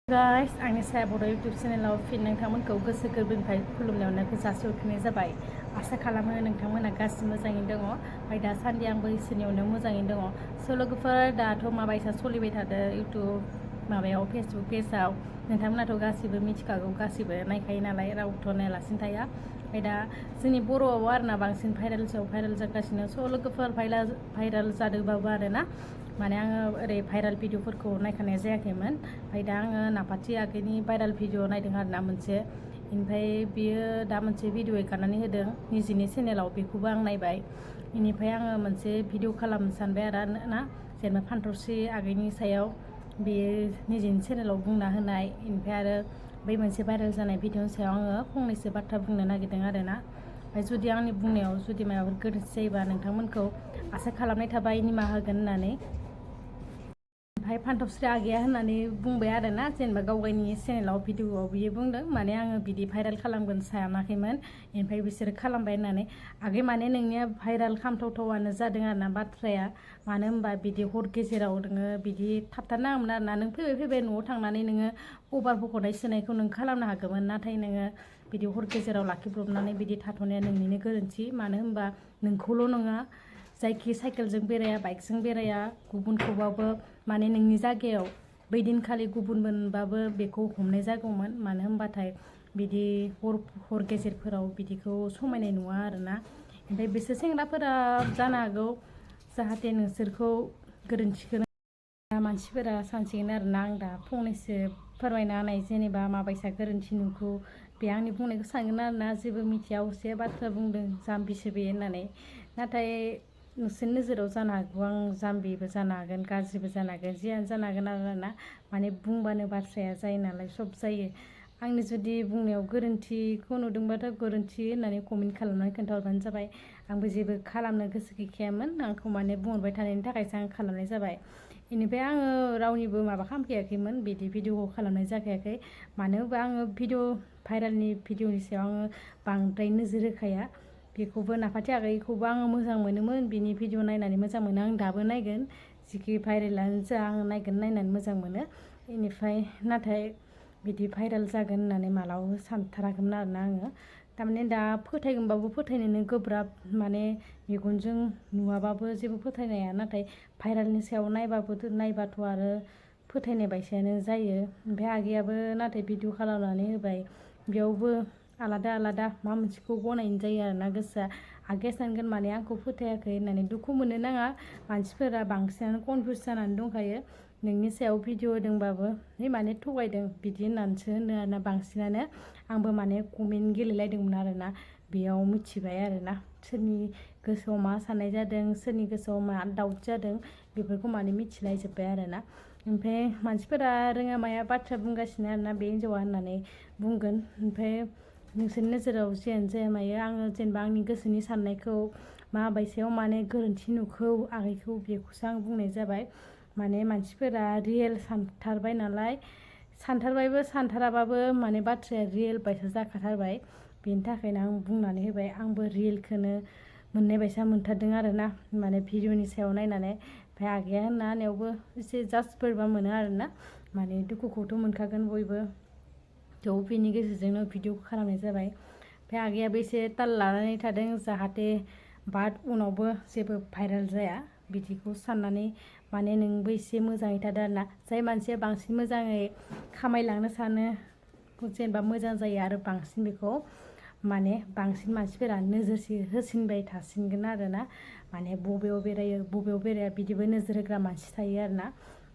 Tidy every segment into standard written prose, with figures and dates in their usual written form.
Guys आंनि साया बर' YouTube चेनेलाव फिन नोंथांमोनखौ गोसो गोरबोनिफ्राय खुलुमनायावनो जासिहरफिननाय जाबाय। आसा खालामो नोंथांमोना गासिबो मोजाङैनो दङ। ओमफ्राय दासान्दि आंबो इसोरनियावनो मोजाङैनो दङ। स' लोगोफोर दाथ' माबायसा सोलिबाय थादों इउटुब माबायाव फेसबुक पेजाव नोंथांमोनाथ' गासिबो मिथिखागौ, गासिबो नायखायो नालाय, रावथ' नायालासिनो थाया। ओमफ्राय दा जोंनि बर'आव आरोना बांसिन भाइरेल जागासिनो। स' लोगोफोर भाइरेल जादोंबाबो आरोना माने आङो ओरै भाइरेल भिडिअफोरखौ नायखानाय जायाखैमोन। ओमफ्राय दा आङो नाफाथि आगैनि भाइरेल भिडिअ नायदों आरोना मोनसे। ओमफ्राय बियो दा मोनसे भिडिअ एगारनानै होदों निजिनि चेनेलाव, बेखौबो आं नायबाय। बेनिफ्राय आङो मोनसे भिडिअ खालामनो सानबाय आरो ना, जेनेबा फानथावस्रि आगैनि सायाव बेयो निजिनि चेनेलाव बुंना होनाय। ओमफ्राय आरो बै मोनसे भाइरेल जानाय भिडिअनि सायाव आङो फंनैसो बाथ्रा बुंनो नागिरदों आरोना। ओमफ्राय जुदि आंनि बुंनायाव जुदि माबाफोर गोरोन्थि जायोबा नोंथांमोनखौ आसा खालामनाय थाबाय निमाहा होगोन होननानै। ओमफ्राय फानथावस्रि आगैया होननानै बुंबाय आरोना, जेनेबा गावगायनि चेनेलाव भिडिअआव बियो बुंदों माने आङो बिदि भाइरेल खालामगोन सानाखैमोन, ओमफ्राय बिसोरो खालामबाय होननानै। आगै माने नोंनिया भाइरेल खालामथावथावानो जादों आरोना बाथ्राया। मानो होनबा बिदि हर गेजेराव नोङो बिदि थाबथारनाङामोन आरोना। नों फैबाय न'आव थांनानै नोङो कभार बख'नाय सोनायखौ नों खालामनो हागौमोन, नाथाय नोङो बिदि हर गेजेराव लाखिब्रबनानै बिदि थाथ'नाया नोंनिनो गोरोन्थि। मानो होनबा नोंखौल' नङा, जायखि साइकेलजों बेराया बाइकजों बेराया गुबुनखौबाबो माने नोंनि जायगायाव बै दिनखालि गुबुन मोनबाबो बेखौ हमनाय जागौमोन। मानो होनबाथाय बिदि हर गेजेरफोराव बिदिखौ समायनाय नुवा आरोना। ओमफ्राय बिसोर सेंग्राफोरा जानो हागौ जाहाथे नोंसोरखौ गोरोन्थिखौनो मानसिफोरा सानसिगोन आरोना। आं दा फंनैसो फोरमायना होनाय जेनेबा माबायसा गोरोन्थि नुखौ बे आंनि बुंनायखौ सानगोन आरोना। जेबो मिथिया असे बाथ्रा बुंदों जाम्बिसो बे होननानै। नाथाय नोंसोरनि नोजोराव जानो हागौ आं जाम्बिबो जानो हागोन, गाज्रिबो जानो हागोन, जियानो जानो हागोन आरोना। माने बुंबानो बाथ्राया जायो नालाय, सब जायो। आंनि जुदि बुंनायाव गोरोन्थिखौ नुदोंबाथ' गोरोन्थि होननानै कमेन्ट खालामनानै खोन्थाहरबानो जाबाय। आंबो जेबो खालामनो गोसो गैखायामोन, आंखौ माने बुंहरबाय थानायनि थाखायसो आं खालामनाय जाबाय। बेनिफ्राय आङो रावनिबो माबा खालामखायाखैमोन, बिदि भिडिअखौ खालामनाय जाखायाखै। मानो होनबा आङो भाइरेलनि भिडिअनि सायाव आङो बांद्राय नोजोर होखाया। बेखौबो नाफाथि आगैखौबो आङो मोजां मोनोमोन, बिनि भिडिअ नायनानै मोजां मोनो, आं दाबो नायगोन। जिखि भाइरेलानो जा आं नायगोन, नायनानै मोजां मोनो। बेनिफ्राय नाथाय बिदि भाइरेल जागोन होननानै मालाबाबो सानथाराखैमोन आरोना आङो। थारमाने दा फोथायगोनबाबो फोथायनोनो गोब्राब, माने मेगनजों नुवाबाबो जेबो फोथायनो हाया। नाथाय भाइरेलनि सायाव नायबाथ' आरो फोथायनाय बायसायानो जायो। ओमफ्राय आगैयाबो नाथाय भिडिअ खालामनानै होबाय, बेयावबो आलादा आलादा मा मोनसेखौ गनायनो जायो आरोना गोसोआ। आगैया सानगोन माने आंखौ फोथायाखै होननानै। दुखु मोननो नाङा, मानसिफोरा बांसिनानो कनफिउस जानानै दंखायो। नोंनि सायाव भिडिअ होदोंबाबो माने थगायदों बिदि होननानैसो होनो आरोना बांसिनानो। आंबो माने कमेन्ट गेलेलायदोंमोन आरोना, बेयाव मिथिबाय आरोना सोरनि गोसोआव मा साननाय जादों, सोरनि गोसोआव मा डाउट जादों, बेफोरखौ माने मिथिलायजोब्बाय आरोना। ओमफ्राय मानसिफोरा रोङा माया बाथ्रा बुंगासिनो आरोना बे हिन्जावा होननानै बुंगोन। ओमफ्राय नोंसोरनि नोजोराव जियानो जाया मायो, आङो जेनेबा आंनि गोसोनि साननायखौ माबायसायाव माने गोरोन्थि नुखौ आगैखौ बेखौसो आं बुंनाय जाबाय। माने मानसिफोरा रियेल सानथारबाय नालाय, सानथारबायबो सानथाराबाबो माने बाथ्राया रियेल बायसा जाखाथारबाय। बेनि थाखायनो आं बुंनानै होबाय, आंबो रियेलखौनो मोननाय बायसा मोनथारदों आरोना माने भिडिअनि सायाव नायनानै। ओमफ्राय आगैया होनना होनायावबो एसे जास्ट बोरैबा मोनो आरोना, माने दुखुखौथ' मोनखागोन बयबो। थेवबो बेनि गेजेरजोंनो भिडिअखौ खालामनाय जाबाय। ओमफ्राय आगैयाबो एसे ताल लानानै थादों, जाहाथे उनावबो जेबो भाइरेल जाया बिदिखौ साननानै। माने नोंबो एसे मोजाङै थादों आरोना। जाय मानसिया बांसिन मोजाङै खामायलांनो सानो, जेनेबा मोजां जायो आरो बांसिन बेखौ माने बांसिन मानसिफोरा नोजोर होसिनबाय थासिनगोन आरोना। माने बबेयाव बेरायो बबेयाव बेराया बिदिबो नोजोर होग्रा मानसि थायो आरोना।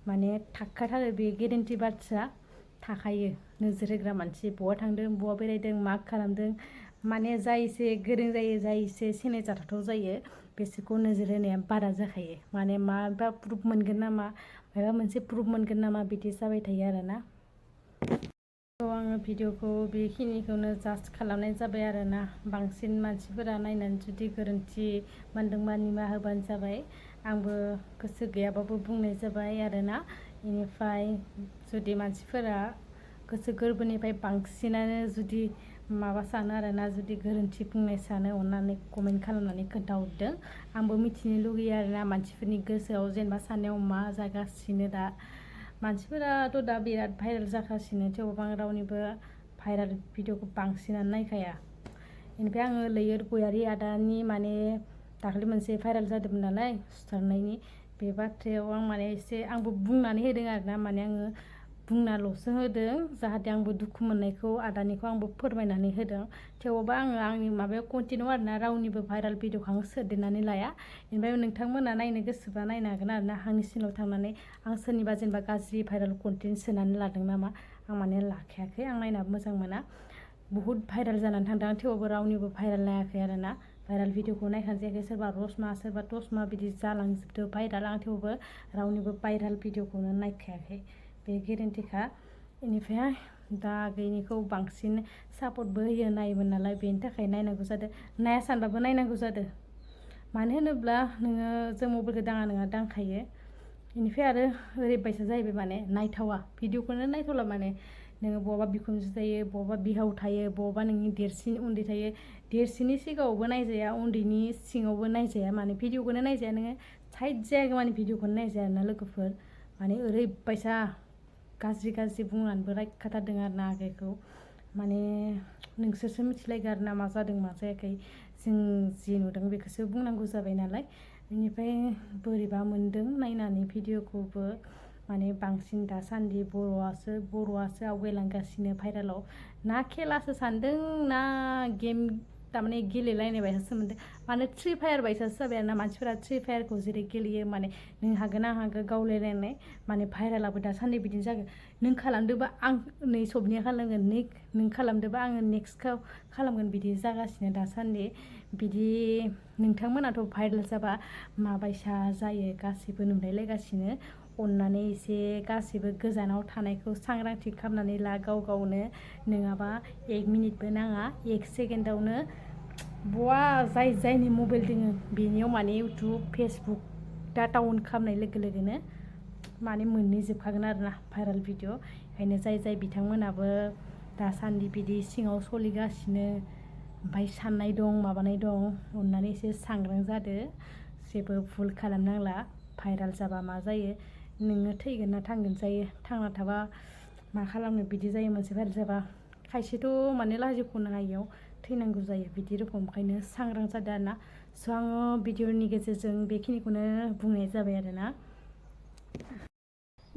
माने थाखाथारो, बे गेरेन्थि बाथ्रा थाखायो। नोजोर होग्रा मानसि बहा थांदों, बहा बेरायदों, मा खालामदों, माने जाय एसे गोरों जायो, जाय एसे सिनायजाथाव जायो, बिसोरखौ नोजोर होनाया बारा जाखायो। माने माबा प्रुफ मोनगोन नामा, माबा मोनसे प्रुफ मोनगोन नामा, बिदि जाबाय थायो आरोना। आङो भिडिअखौ बेखिनिखौनो जास्ट खालामनाय जाबाय आरोना। बांसिन मानसिफोरा नायनानै जुदि गोरोन्थि मोनदोंबा निमाहा होबानो जाबाय। आंबो गोसो गैयाबाबो बुंनाय जाबाय आरोना। बेनिफ्राय जुदि मानसिफोरा गोसो गोरबोनिफ्राय बांसिनानो जुदि माबा सानो आरोना, जुदि गोरोन्थि बुंनाय सानो, अननानै कमेन्ट खालामनानै खोन्थाहरदों। आंबो मिथिनो लुगैयो आरोना मानसिफोरनि गोसोआव जेनेबा साननायाव मा जागासिनो दा, मानसिफोराथ' दा बिराद भाइरेल जागासिनो थेवबो आं रावनिबो भाइरेल भिडिअखौ बांसिनानो नायखाया बेनिफ्राय आङो लैहोर गयारि आदानि माने दाखालि मोनसे भाइरेल जादोंमोन नालाय सुथारनायनि बे बाथ्रायाव आं माने एसे आंबो बुंनानै होदों आरोना माने आङो बुंनाल'सो होदों जाहाथे आंबो दुखु मोननायखौ आदानिखौ आंबो फोरमायनानै होदों थेवबो आङो आंनि माबायाव कन्टिनिउ आरोना रावनिबो भाइरेल भिडिअखौ आं सोदेरनानै लाया ओमफ्राय नोंथांमोना नायनो गोसोबा नायनो हागोन आरोना आंनि चेनेलाव थांनानै आं सोरनिबा जेनेबा गाज्रि भाइरेल कन्टेन्ट सोनानै लादों नामा आं माने लाखायाखै आं नायनाबो मोजां मोना बुहुत भाइरेल जानानै थांदों थेवबो रावनिबो भाइरेल नायाखै आरोना भाइरेल भिडिअखौ नायखानाय जायाखै सोरबा रसमा सोरबा टसमा बिदि जालांजोबदो भाइरेल आं थेवबो रावनिबो भाइरेल भिडिअखौनो नायखायाखै बे गेरेन्टिखा बेनिफ्राय दा गैयिनिखौ बांसिन सापर्टबो होयो नायोमोन नालाय बेनि थाखाय नायनांगौ जादों नाया सानबाबो नायनांगौ जादों मानो होनोब्ला नोङो जों मबाइलखौ दाङा नङा दांखायो बेनिफ्राय आरो ओरैबायसा जाहैबाय माने नायथावा भिडिअखौनो नायथावला माने नोङो बहाबा बिखुनजो थायो बहाबा बिहाव थायो बहाबा नोंनि देरसिन उन्दै थायो देरसिननि सिगाङावबो नायजाया उन्दैनि सिङावबो नायजाया माने भिडिअखौनो नायजाया नोङो साइड जायागौ माने भिडिअखौनो नायजाया ना लोगोफोर माने ओरैबायसा गाज्रि गाज्रि बुंनानैबो रायखाथारदों आरो ना आगैखौ माने नोंसोरसो मिथिलायगौ आरो ना मा जादों मा जायाखै जों जि नुदों बेखौसो बुंनांगौ जाबाय नालाय बेनिफ्राय बोरैबा मोनदों नायनानै भिडिअखौबो माने बांसिन दासान्दि बर'आसो आवगायलांगासिनो भाइरेलाव ना खेलासो सानदों ना गेम तारमाने गेलेलायनाय बायसासो मोनदों माने थ्रि फायार बायसासो जाबाय आरो ना मानसिफोरा थ्रि फायारखौ जेरै गेलेयो माने नों हागोन आं हागोन गावलायलायनाय माने भाइरेलाबो दासान्दि बिदिनो जागोन नों खालामदोंबा आं नै सबनिया खालामगोन नों खालामदोंबा आङो नेक्स्टखौ खालामगोन बिदि जागासिनो दासान्दि बिदि नोंथांमोनाथ' भाइरेल जाबा माबायसा जायो गासैबो नुलायलायगासिनो अननानै एसे गासैबो गोजानाव थानायखौ सांग्रांथि खालामनानै ला गाव गावनो नङाबा 1 मिनिटबो नाङा 1 सेकेन्डआवनो बवा जायनि मबाइल दोङो बेनियाव माने इउटुब फेसबुक डाटा अन खालामनाय लोगो लोगोनो माने मोननै जोबखागोन आरोना भाइरेल भिडिअ ओंखायनो जाय बिथांमोनाबो दासान्दि बिदि सिङाव सोलिगासिनो ओमफ्राय साननाय दं माबानाय दं अननानै एसे सांग्रां जादो जेबो भुल खालामनांला भाइरेल जाबा मा जायो नोङो थैगोन ना थांगोन जायो थांना थाबा मा खालामनो बिदि जायो मोनसे भाइरेल जाबा खायसेथ' माने लाजिख'नो हायियाव थैनांगौ जायो बिदि रोखोम ओंखायनो सांग्रां जादों आरोना स' आङो भिडिअनि गेजेरजों बेखिनिखौनो बुंनाय जाबाय आरोना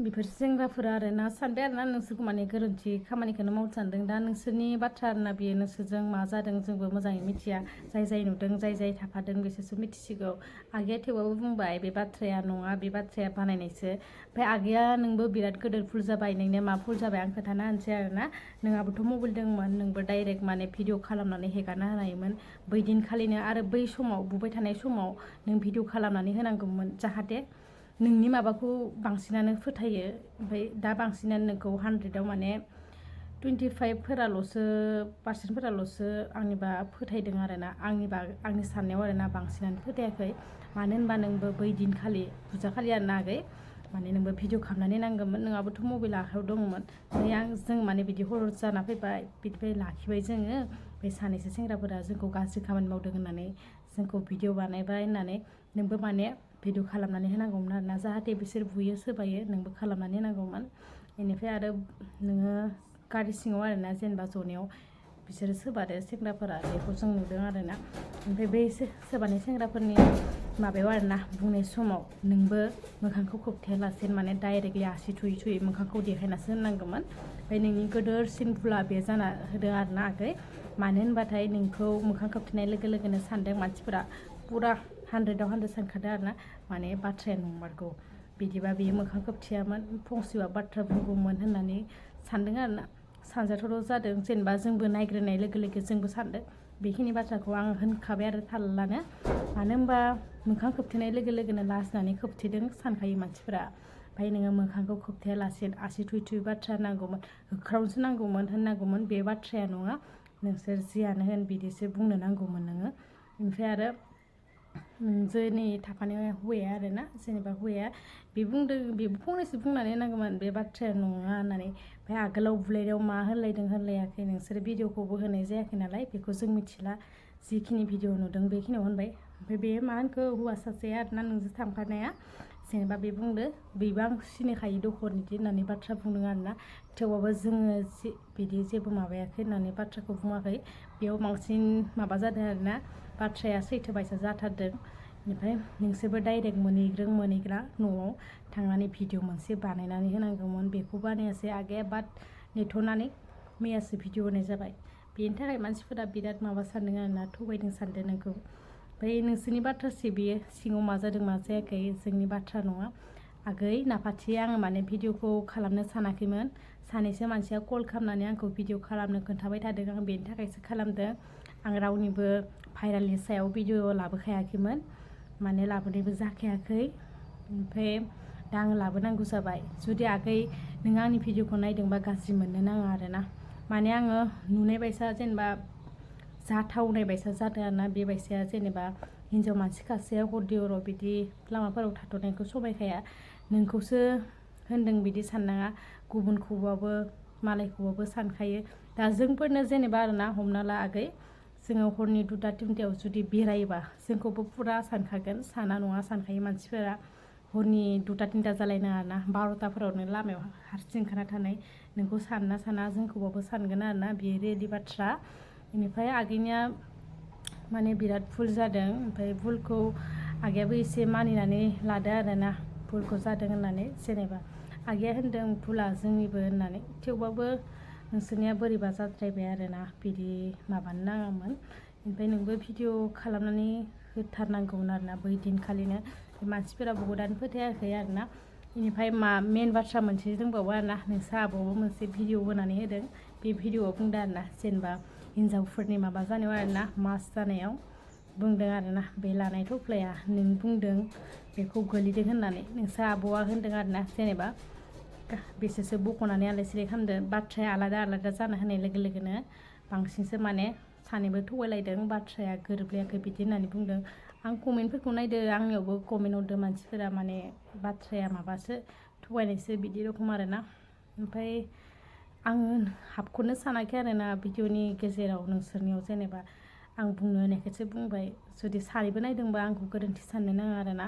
बेफोर सेंग्राफोरा आरोना सानबाय आरोना नोंसोरखौ माने गोरोन्थि खामानिखौनो मावनो सानदों दा नोंसोरनि बाथ्रा आरोना बेयो नोंसोरजों मा जादों जोंबो मोजाङै मिथिया जाय नुदों जाय थाफादों बिसोरसो मिथिसिगौ आगैया थेवबाबो बुंबाय बे बाथ्राया नङा बे बाथ्राया बानायनायसो ओमफ्राय आगैया नोंबो बिराद गोदोर भुल जाबाय नोंनिया मा भुल जाबाय आं खोन्थाना होनसै आरोना नोंहाबोथ' मबाइल दंमोन नोंबो डाइरेक्ट माने भिडिअ खालामनानै हेगारना होनायमोन बै दिनखालिनो आरो बै समाव बुबाय थानाय समाव नों भिडिअ खालामनानै होनांगौमोन जाहाथे नोंनि माबाखौ बांसिनानो फोथायो ओमफ्राय दा बांसिनानो नोंखौ 100आव माने 25%फोराल'सो आंनिबा फोथायदों आरोना आंनि साननायाव आरोना बांसिनानो फोथायाखै मानो होनबा नोंबो बै दिनखालि फुजाखालि आरोना आगै माने नोंबो भिडिअ खालामनानै नांगौमोन नोंहाबोथ' मबाइल आखायाव दंमोन ओमफ्राय जों माने बिदि हर जाना फैबाय बिनिफ्राय लाखिबाय जोङो बे सानैसो सेंग्राफोरा जोंखौ गाज्रि खामानि मावदों होननानै जोंखौ भिडिअ बानायबाय होननानै नोंबो माने भिडिअ खालामनानै होनांगौमोन आरोना जाहाथे बिसोर बुयो सोबायो नोंबो खालामनानै होनांगौमोन बेनिफ्राय आरो नोङो गारि सिङाव आरोना जेनेबा जनायाव बिसोरो सोबादो सेंग्राफोरा बेखौ जों नुदों आरोना ओमफ्राय बै सोबानाय सेंग्राफोरनि माबायाव आरोना बुंनाय समाव नोंबो मोखांखौ खोबथेयालासेनो माने डाइरेक्टलि आसि थुयै मोखांखौ देखायनासो होननांगौमोन ओमफ्राय नोंनि गोदोरसिन भुला बे जाना होदों आरोना आगै मानो होनबाथाय नोंखौ मोखां खोबथेनाय लोगो लोगोनो सानदों मानसिफोरा पुरा 100आव 100 सानखादों आरोना माने बाथ्राया नंमारगौ बिदिबा बेयो मोखां खोबथेयामोन फंसेबा बाथ्रा बुंगौमोन होननानै सानदों आरोना सानजाथाव जादों जेनेबा जोंबो नायग्रोनाय लोगो लोगो जोंबो सानदों बेखिनि बाथ्राखौ आं होनखाबाय आरो थालानो मानो होनबा मोखां खोबथेनाय लोगो लोगोनो लाजिनानै खोबथेदों सानखायो मानसिफोरा ओमफ्राय नोङो मोखांखौ खोबथेयालासेनो आसि थुयै बाथ्रा नांगौमोन होख्रावनोसो नांगौमोन बे बाथ्राया नङा नोंसोर जियानो होन बिदिसो बुंनो नांगौमोन नोङो ओमफ्राय आरो जोंनि थाफानाय हौवाया आरोना जेनेबा हौवाया बे बुंदों बेबो फंनैसो बुंनानै होनांगौमोन बे बाथ्राया नङा होननानै ओमफ्राय आगोलाव बुलायनायाव मा होनलायदों होनलायाखै नोंसोरो भिडिअखौबो होनाय जायाखै नालाय बेखौ जों मिथिला जिखिनि भिडिअ नुदों बेखिनियाव होनबाय ओमफ्राय बे मा होनखो हौवा सासेया आरोना नोंजों थांफानाया जेनेबा बे बुंदो बेबो आं सिनायखायो दखन बिदि होननानै बाथ्रा बुंदों आरोना थेवबाबो जोङो बिदि जेबो माबायाखै होननानै बाथ्राखौ बुङाखै बेयाव बांसिन माबा जादों आरोना बाथ्राया सैथो बायसा जाथारदों बेनिफ्राय नोंसोरबो डाइरेक्ट मोनहैग्रा न'आव थांनानै भिडिअ मोनसे बानायनानै होनांगौमोन बेखौ बानायासै आगैया बाट नेथ'नानै मैयासो भिडिअ होनाय जाबाय बेनि थाखाय मानसिफोरा बिराद माबा सानदों आरोना थगायदों सानदों नोंखौ ओमफ्राय नोंसोरनि बाथ्रासो बेयो सिङाव मा जादों मा जायाखै जोंनि बाथ्रा नङा आगै नाफाथि आङो माने भिडिअखौ खालामनो सानाखैमोन सानैसो मानसिया कल खालामनानै आंखौ भिडिअ खालामनो खोन्थाबाय थादों आं बेनि थाखायसो खालामदों आं रावनिबो भाइरेलनि सायाव भिडिअ लाबोखायाखैमोन माने लाबोनायबो जाखायाखै ओमफ्राय दा आं लाबोनांगौ जाबाय जुदि आगै नों आंनि भिडिअखौ नायदोंबा गाज्रि मोननो नाङा आरोना माने आङो नुनाय बायसा जेनेबा जाथावनाय बायसा जादों आरोना बे बायसाया जेनेबा हिन्जाव मानसि खासेया हरदि हराव बिदि लामाफोराव थाथ'नायखौ समायखाया नोंखौसो होनदों बिदि साननाङा गुबुनखौबाबो मालायखौबाबो सानखायो दा जोंफोरनो जेनेबा आरोना हमना ला आगै जोङो हरनि 2टा 3टायाव जुदि बेरायोबा जोंखौबो फुरा सानखागोन साना नङा सानखायो मानसिफोरा हरनि 2टा 3टा जालायनाङा आरोना 12टाफोरावनो लामायाव हारसिं ओंखारना थानाय नोंखौ सानना साना जोंखौबाबो सानगोन आरोना बेयो रियेलि बाथ्रा बेनिफ्राय आगैनिया माने बिराद भुल जादों ओमफ्राय भुलखौ आगैयाबो एसे मानिनानै लादो आरोना भुलखौ जादों होननानै जेनेबा आगैया होनदों भुला जोंनिबो होननानै थेवबाबो नोंसोरनिया बोरैबा जाद्रायबाय आरोना बिदि माबानो नाङामोन ओमफ्राय नोंबो भिडिअ खालामनानै होथारनांगौमोन आरोना बै दिनखालिनो मानसिफोरा बहुदानो फोथायाखै आरोना बेनिफ्राय मेन बाथ्रा मोनसे दंबावो आरोना नोंसा आब'आबो मोनसे भिडिअ होनानै होदों बे भिडिअआव बुंदों आरोना जेनेबा हिन्जावफोरनि माबा जानायाव आरोना मास जानायाव बुंदों आरोना बे लानाय थफ्लाया नों बुंदों बेखौ गोलैदों होननानै नोंसा आब'आ होनदों आरोना जेनेबा बिसोरसो बख'नानै आलाय सिलाय खालामदों बाथ्राया आलादा आलादा जाना होनाय लोगो लोगोनो बांसिनसो माने सानैबो थगायलायदों बाथ्राया गोरोबलायाखै बिदि होननानै बुंदों आं कमेन्टफोरखौ नायदों आंनियावबो कमेन्ट हरदों मानसिफोरा माने बाथ्राया माबासो थगायनायसो बिदि रखम आरोना ओमफ्राय आङो हाबखौनो सानाखै आरोना भिडिअनि गेजेराव नोंसोरनियाव जेनेबा आं बुंनो होनायखायसो बुंबाय जुदि सानैबो नायदोंबा आंखौ गोरोन्थि साननो नाङा आरोना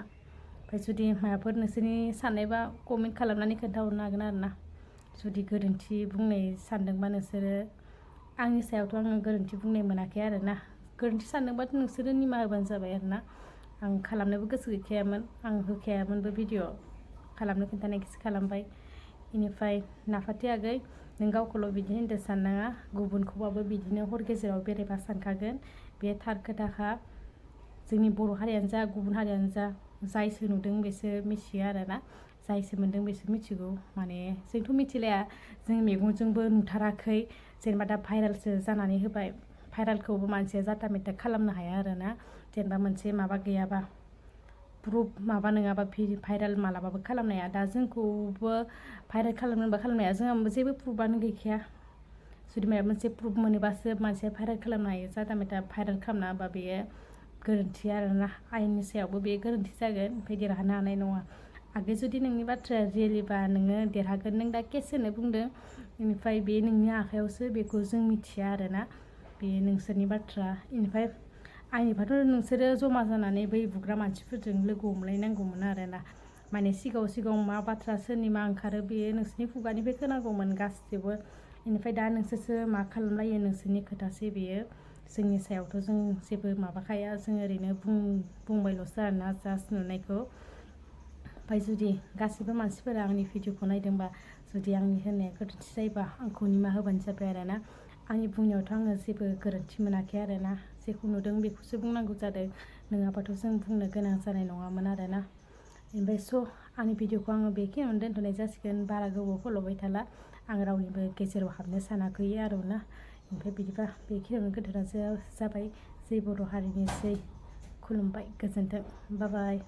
ओमफ्राय जुदि माबाफोर नोंसोरनि साननायबा कमेन्ट खालामनानै खोन्थाहरनो हागोन आरोना जुदि गोरोन्थि बुंनाय सानदोंबा नोंसोरो आंनि सायावथ' आङो गोरोन्थि बुंनाय मोनाखै आरोना गोरोन्थि सानदोंबाथ' नोंसोरो निमाहा होबानो जाबाय आरोना आं खालामनोबो गोसो गैखायामोन आं होखायामोनबो भिडिअ खालामनो खोन्थानायखौसो खालामबाय बेनिफ्राय नाफाथि आगै नों गावखौल' बिदि होनदो साननाङा गुबुनखौबाबो बिदिनो हर गेजेराव बेरायबा सानखागोन बे थार खोथाखा जोंनि बर' हारियानो जा गुबुन हारियानो जा जायसो नुदों बेसो मिथियो आरोना जायसो मोन्दों बेसो मिथिगौ माने जोंथ' मिथिलाया जों मेगनजोंबो नुथाराखै जेनेबा दा भाइरेलसो जानानै होबाय भाइरेलखौबो मानसिया जाथा मेथा खालामनो हाया आरोना जेनेबा मोनसे माबा गैयाबा प्रुफ माबा नङाबा भाइरेल मालाबाबो खालामनो हाया दा जोंखौबो भाइरेल खालामनोबा खालामनो हाया जोंहा जेबो प्रुफानो गैखाया जुदि माबा मोनसे प्रुफ मोनोबासो मानसिया भाइरेल खालामनो हायो जाथा मेथा भाइरेल खालामना होबा बेयो गोरोन्थि आरोना आयेननि सायावबो बे गोरोन्थि जागोन ओमफ्राय देरहानो हानाय नङा आगै जुदि नोंनि बाथ्राया रियेलिबा नोङो देरहागोन नों दा केस होनो बुंदों बेनिफ्राय बे नोंनि आखायावसो बेखौ जों मिथिया आरोना बे नोंसोरनि बाथ्रा बेनिफ्राय आंनिबाथ' नोंसोरो जमा जानानै बै बुग्रा मानसिफोरजों लोगो हमलायनांगौमोन आरोना माने सिगाङाव मा बाथ्रा सोरनि मा ओंखारो बेयो नोंसोरनि खुगानिफ्राय खोनांगौमोन गासिबो बेनिफ्राय दा नोंसोरसो मा खालामलायो नोंसोरनि खोथासो बेयो जोंनि सायावथ' जों जेबो माबाखाया जों ओरैनो बुंबायल'सो आरोना जास्ट नुनायखौ ओमफ्राय जुदि गासिबो मानसिफोरा आंनि भिडिअखौ नायदोंबा जुदि आंनि होननाया गोरोन्थि जायोबा आंखौ निमाहा होबानो जाबाय आरोना आंनि बुंनायावथ' आङो जेबो गोरोन्थि मोनाखै आरोना जेखौ नुदों बेखौसो बुंनांगौ जादों नङाबाथ' जों बुंनो गोनां जानाय नङामोन आरोना ओमफ्राय आंनि भिडिअखौ आङो बेखिनियावनो दोनथ'नाय जासिगोन बारा गोबाव फोलावबाय थाला आं रावनिबो गेजेराव हाबनो सानाखै आरोना ओमफ्राय बिदिबा बेखिनियावनो दोनथ'नाय जाबाय जै बर' हारिनि जै खुलुमबाय गोजोन्थों बाय बाय